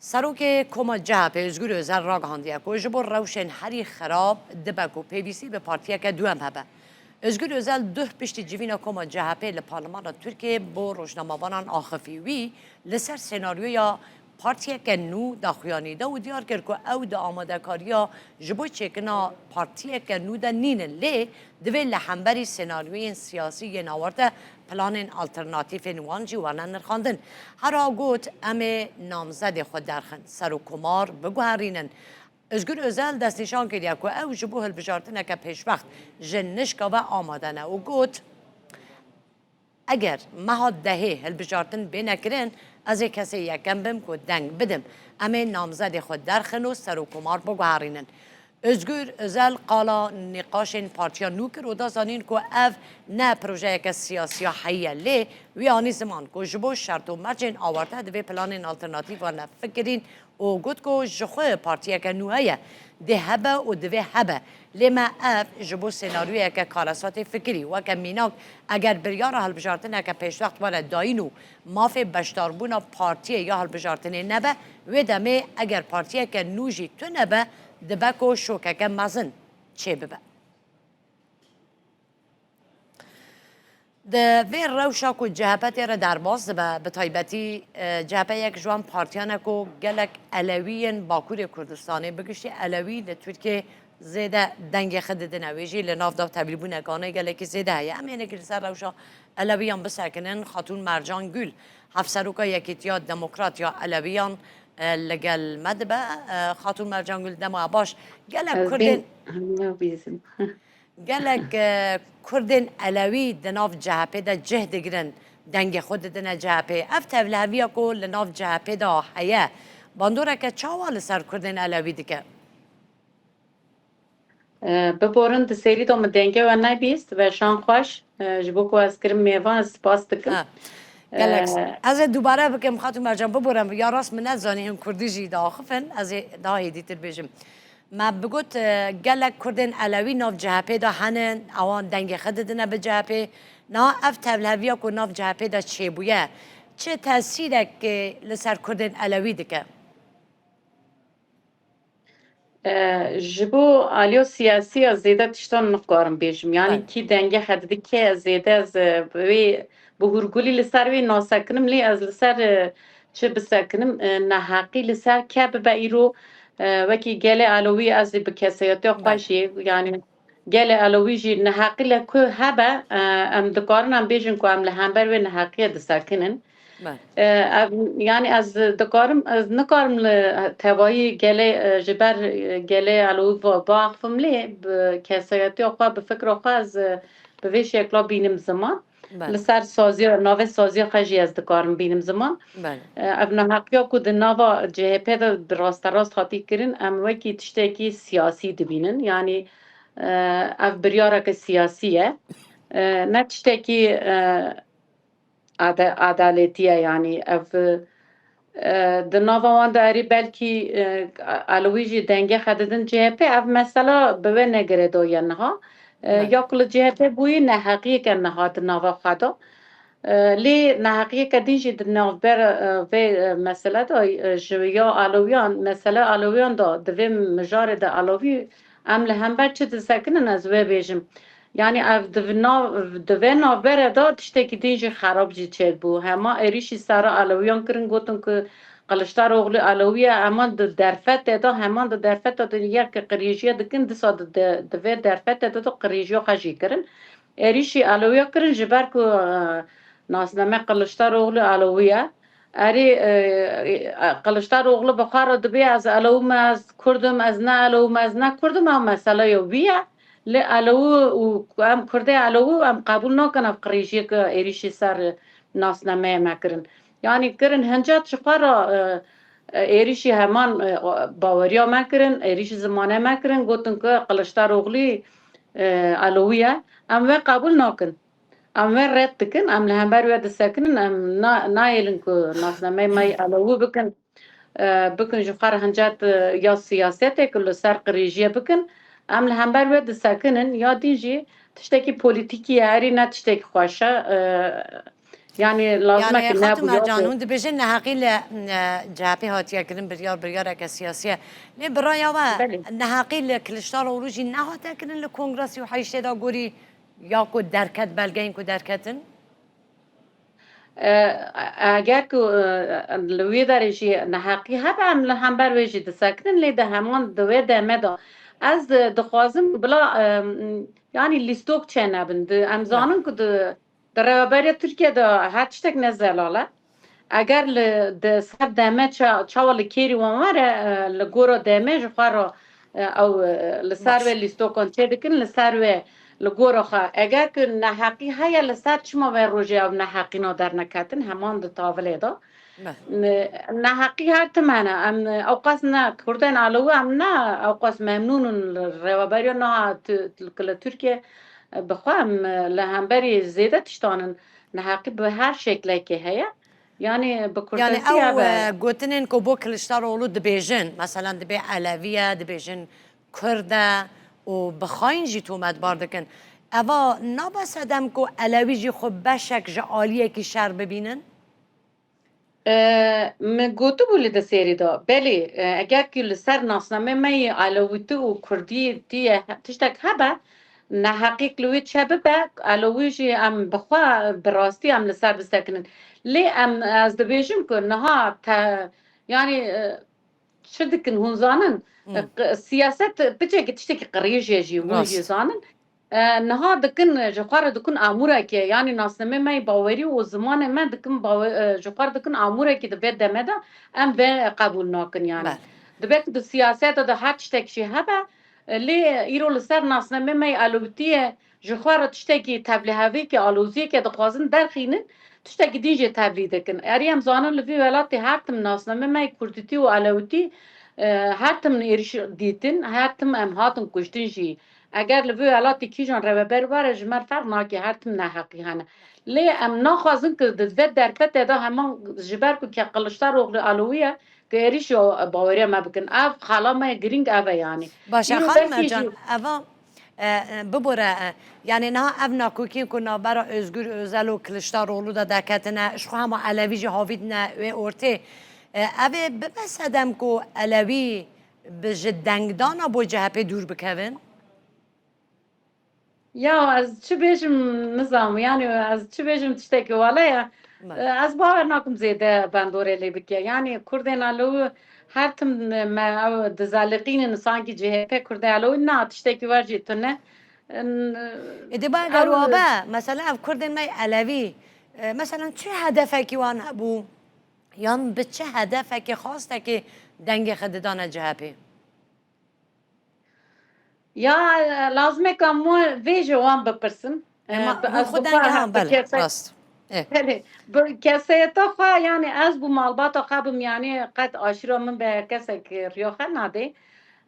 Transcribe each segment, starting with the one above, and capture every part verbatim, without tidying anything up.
Serokê Koma C H P Özgür Özel ragihandiye ku ji bo rewşên herî xerab dibe ku pêwîstî bi partiyeke duem hebe. Özgür Özel duh piştî civîna Koma C H P li Parlemana Tirkiyê bo rojnamevanan axifî. Wî li ser senaryoya partiyeke nû daxuyanî da û diyar kir ku ew di amadekariya ji bo çêkirina partiyeke nû de nînin, lê divê li hemberî senaryoyên siyasî yên awarte planên alternatîfên wan jî werne nirxandin. Her wiha got, em ê namzedê xwe derxin, serokkomar biguherînin. Özgür Özel destnîşan kiriye ku ew ji bo hilbijartineke pêşwext ji nişka ve amade ne û got, eger meha dehê hilbijartin bêne kirin, ez ê kesê yekem bim ku deng bidim. Em ê namzedê xwe derxin û serokkomar biguherînin. Özgür Özel qala nîqaşên partiya nû kir û da zanîn ku ev ne projeyeke siyasiya heyî ye, lê wî anî ziman ku ji bo şert û mercên awarte divê planên alternatîf werne fikirîn û got ku ji xwe partiyeke nû heye, dê hebe û divê hebe. Lê me ev ji bo senaryoyeke karesatê fikirî. Weke mînak, eger biryara hilbijartineke pêşwext were dayîn û mafê beşdarbûna partiyê ya hilbijartinê nebe, wê demê eger partiyeke nû jî tune be, dibe ku şokeke mezin çêbibe. Di vê rewşa ku C H P tê re derbas dibe, bi taybetî, e, C H P yek ji wan partiyan e ku gelek Elewî yên Bakurê Kurdistanê, bi giştî Elewî li Tirkiyê zêde dengê xwe didine. Wê jî li nav da tevlîbûneke anayî gelekî zêde heye. Em ê hinekî li ser rewşa Elewiyan bisekinin. Xatûn Mercan Gül, Hevseroka Yekîtiya Demokrat ya Elewiyan, e, li gel me dibe. E, Xatûn Mercan Gül, dema baş. Gelek Kurdên Gelek, e, Kurdên Elewî di nav C H P de cih digirin, dengê xwe didine C H P. Ev tevliheviya ku li nav C H P de heye, bandoreke çawa li ser Kurdên Elewî dike? E, biborin di serî de min dengê we nebîst, weşan xweş. E, ji bo ku ez kirim mêvan, ez spas dikim. Ha. Gelek. E, ez ê dubare bikim, Xatûn Mercan, biborin, ya rast min nezanî hin Kurdî jî diaxifin, ez ê daha hêdîtir bêjim. Me bigot, e, gelek Kurdên Elewî nav C H P de hene, ewan dengê xwe didine bi C H P. Niha ev tevliheviya ku nav C H P de çêbûye, çi tesîrek, e, li ser Kurdên Elewî dike? E, ji bo aliya siyasî ez zêde tiştan nikarim bêjim. Yanî Belê. Kî dengê xwe didike, ez zêde ez, e, bi wê, bi hûrgulî li ser wê nasekinim, lê ez li ser, e, çi bisekinim, e, neheqî li ser ke bibe îro, e, wekî gelê Elewî ez ê bi kesayetiya xwe Belê. Jî, yanî gelê Elewî jî neheqî li ku hebe, e, em dikarin em bêjin ku em li hember wê neheqiyê disekinin. Belê. E, ev, yanî ez dikarim, ez nikarim li tevayî gelê, e, ji ber, e, gelê Elewî va-, biaxifim, lê bi kesayetiya xwe, bi fikra xwe ez, e, bi vê şekla bînim ziman. Belê. Li ser saziya, navê saziya xwe jî ez dikarim bînim ziman. Belê. E, ev neheqiya ku di nava C H P de bi rasterast hatî kirin, em wekî tiştekî siyasî dibînin. Yanî, e, ev biryareke siyasî ye. E, ne tiştekî, e, ade-, adaletî ye, yanî ev, e, di nava wan de erê belkî, e, Elewî jî dengê xwe didin C H P, ev mesela bi wê negirêdayî ye niha. E, Belê. Ya ku li C H P bûyî neheqiyeke niha di nava xwe de. E, lê neheqiyeke din jî di navber, e, vê, e, mesele de, e, ji ya Alewiyan, mesele Alewiyan de, di vê mijarê de Alewî em li hember çi disekinin, ez wê bêjim. Yanî ev di nav-, di vê navberê de tiştekî din jî xerab jî çêbû. Hema êrîşî ser Alewiyan kirin, gotin ku Kiliçdaroglu Alewî ye, heman di derfetê de, heman di derfetê de yek qirêjiye dikin, dîsa di, di, di vê derfetê de, de qirêjiya xwe jî kirin. Êrîşî Alewiya kirin ji ber ku, e, nasname Kiliçdaroglu Alewî ye. Erê, e, e, Kiliçdaroglu bi xwe re dibê ez Elewî me, ez Kurd im, ez ne Elewî me, ez ne Kurd im, ew meseleya wî ye. Lê Elewî û em Kurdê Elewî em qebûl nakin ev qirêjiyê ku êrîşî ser nasnameyê me kirin. Yanî kirin hincet ji xwe re, e, e, êrîşî heman, e, baweriya me kirin, êrîşî zimanê me kirin, gotin ku Kiliçdaroglu, e, Elewî ye. Em wê qebûl nakin. Em wê red dikin, em li hember wê disekinin, em na-, nayêlin ku nasnameyê me yê Elewî bikin, e, bikin ji xwe re hincet, e, ya siyasetê ku li ser qirêjiyê bikin, em li hember wê disekinin, ya din jî tiştekî polîtîkî ye, erê ne tiştekî xweş e, e, Yani lazim e Yani ki ne Xatim bu Ercan, yok. Hûn dibêjin neheqî li e, C H P hatiye kirin, biryar biryareke siyasî ye. Lê bi raya we Belê. Neheqî li Kiliçdaroglu jî nehatiye kirin li kongresî û heyştê de gorî ya ku derket, belgeyên ku derketin? E, eger ku e, li wê derê jî neheqî hebe, em li hember wê jî disekinin, lê di heman di wê demê de ez e, dixwazim bila e, yani lîstok çênebin. Di, em zanin ku di, di rêveberiya Tirkiye de her tiştek ne zelal e. Eger li di ser demê ça, çawa li kêrî wan were, e, li gora demê ji xwe re e, ew e, li ser Baş. Wê lîstokan çêdikin, li ser wê li gora xwe. Eger ku neheqî heye, li ser çima vê rojê ew neheqîna derneketin, heman di tavilê de. Me. Ne- Neheqî her tim hene. Em e, ew qas ne, Kurdên Elewî em ne, ew qas memnûn in li rêveberiya niha tu- tu- li Tirkiye e, bi xwe em e, li hemberî zêde tiştan in. Neheqî bi her şeklekê heye. Yani bi Yani kurtesî ew hebe. e, gotinên ku bo Kiliçdaroglu dibêjin, mesela dibê Elewî ye, dibêjin Kurd e û bi xayîn jî tometbar dikin. Eva nabe sedem ku Elewî jî xwe beşek ji aliyekî şer bibînin? E, min gotibû li di serî de, belê, e, eger ku li ser nasnamê me yê Elewîtî û Kurdîtî ye he- tiştek hebe, neheqîk li wê çe bibe, Elewî jî em bi xwe bi rastî em li ser bisekinin. Lê em ez dibêjim ku niha te, yani e, çi dikin hûn zanin? Hmm. E, q- siyaset piçekî tiştekî qirêj e jî, hûn Rast. jî zanin. E, niha dikin, ji xwe re dikin amûrekê, yanî nasnamê me yê bawerî û zimanê me dikin bawe- e, ji xwe re dikin amûrekê di vê demê de em vê qebûl nakin yanî. Belê. Dibe ku di siyaseta de her tiştek jî hebe, e, lê îro li ser nasnamê me yê Elewîtiyê ji xwe re tiştekî tevlihevîkê, aloziyekê dixwazin derxînin, tiştekî din jê tevlî dikin. Erê em zanin li vî welatê her tim nasnamê me yê Kurdîtî û Elewîtî, e, her tim êrîş dîtin, her tim em hatin kuştin jî. Eger li vî welatî kîjan rêveber were, ji me re ferq nake, her tim neheqî hene. Lê em naxwazin ku di vê derfetê de heman ji ber ku ke Kiliçdaroglu Elewî ye, ku êrîş ya baweriya me bikin. Ev xala me girîng ev e yanî. Baş e, Îro Xanim belkî Ercan, jî eva e, e, bibore, e, yani niha ev nakokiyên ku navbera Özgür Özel û Kiliçdaroglu de derketine, ji xwe hema Elewî jî havîtine wê ortê. E, ev ê bibe sedem ku Elewî bi ji dengdana bo C H P dûr bikevin? Ya ez çi bêjim nizam, yani ez çi bêjim tiştekî wala ye. Me. E, Ez bawer nakim zêde bandorê lê bike. Yani Kurdên Elewî her tim me ew dizaliqînin sanki C H P Kurdê Elewî na tiştekî wer jî tune. En, Ê dê ba ew gero be, mesela ev Kurdên me Elewî, e, mesela çi hedefekî wan hebû? Yan bi çi hedefekê xastekê dengê xwe didane C H P? Ya e, lazim e ka em vê ji wan bipirsin. E, Ema bi- hûn ez xwe bi dengê xwe han bi belê, kesek rast. E. Belê. Bi keseyeta xwe yani ez bi malbata xwe bim yani qet aşîra min be her kesek riya xwe nade.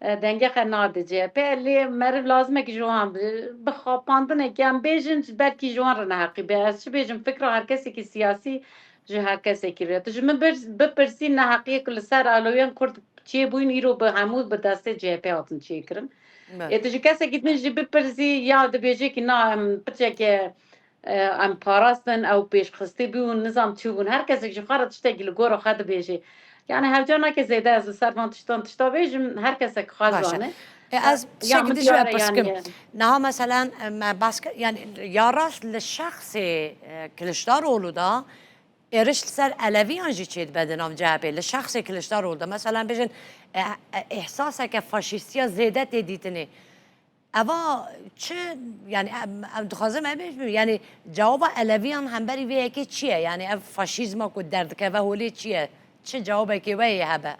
E, dengê xwe nade C H P. Lê meriv lazim e ki ji wan bi, bi xapandinekê em bêjin belkî ji wan re neheqî be. Ez çi bêjim fikra her kesekî siyasî ji her kesekî re. Tu ji min bir, bipirsî neheqiyê ku li ser aloyan Kurd çêbûyîn îro bi hemû bi destê C H P hatin çêkirin. Me. Ê tu ji kesekî din jî bipirsî ya dibêje ki na em piçeke e, em parastin, ew pêşxistî bûn, nizam çi bûn. Her kesek ji xwe re tiştekî li gora xwe dibêje. Yani hevca nake zêde ez li ser van tiştan tişta bêjim, her kesek xwe Baş e. zane. E, ez Ya tiştekî min din jî diyar ve e pirs kim. yani. Niha mesela e, me behs kir, yani ya rast li şexsê e, Kiliçdaroglu da êriş li ser Eleviyan jî çêdibe di nav C H P. Li şexsê Kiliçdaroglu da mesela bêjin e, e, îhsaseke faşîstiya zêde tê dîtinê. Eva çi, yani em, em dixwazim em bêjim, yani cewaba Eleviyan hemberî vê yekê çi ye? Yani ev faşîzma ku derdikeve holê çi ye? Çi cewabekê we yê hebe?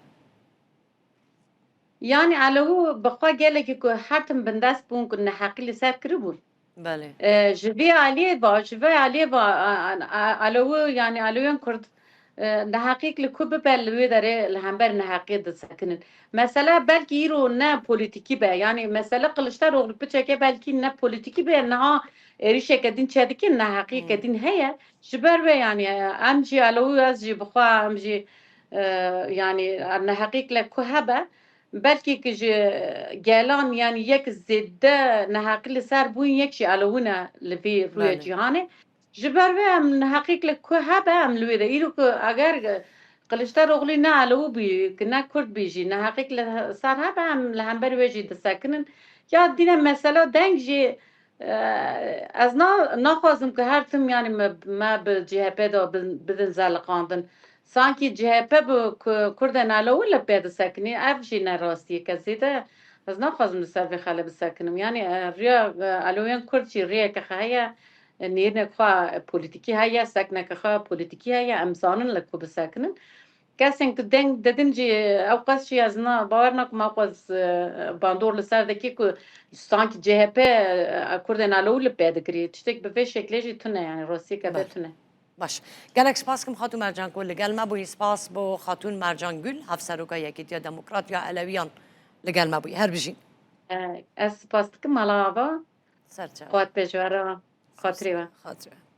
Yani Elewî bi xwe gelekî ku her tim bindest bûn ku neheqî li ser kiribûn. Belê. E, ji vê aliyê ve, ji vê aliyê ve, a, a, a, Elewî, yani Elewiyên Kurd, e, neheqîk li ku bibe li wê derê li hember neheqiyê disekinin. Mesele belkî îro ne polîtîkî be, yani mesele Kiliçdaroglu piçeke belkî ne polîtîkî be, niha êrîşeke din çêdike, neheqiyeke Hmm. din heye. Ji ber wê yani e, em jî Elewî, ez jî bi xwe, em jî e, yani neheqîk li ku hebe, belkî ki ji gelan yani yek zêde neheqî li ser bûn yek jî Elewî ne li vî rûyê Belê. cîhanê. Ji ber vê em neheqîk li ku hebe em li wê de. Îro ku eger Kiliçdaroglu ne Elewî bî, ku ne Kurd bî jî, neheqîk li ser hebe em li hember wê jî disekinin. Ya dîne mesela deng jî, e, ez na, naxwazim ku her tim, yanî me, me bi C H P de bin, bidin zeliqandin. Sankî C H P bi ku Kurdên Elewî li pê disekinî, ev jî ne rastiyek e. Zêde ez naxwazim li ser vê xelê bisekinim. Yanî, e, riya, e, Elewiyên Kurd jî riyeke xwe heye, e, nêrînek xwe polîtîkî heye, sekneke xwe polîtîkî heye, em zanin li ku bisekinin. Kesên ku deng didin jî, ew qas jî ez na, bawer nakim ew qas, e, bandor li ser dikî ku sankî C H P, e, Kurdên Elewî li pê dikirî. Tiştek bi vê şeklê jî tune, yanî rastiyeke vê Belê. tune. Baş. Gelek spas kim Xatûn Mercan ku li gel me bûyî. Spas bo Xatûn Mercan Gül, Hevseroka Yekîtiya Demokrat ya Elewiyan li gel me bûyî. Her bijîn. E, ez spas dikim mala ava. Ser çav. Xwat pêşwera. Xatirê we. Xatirê we.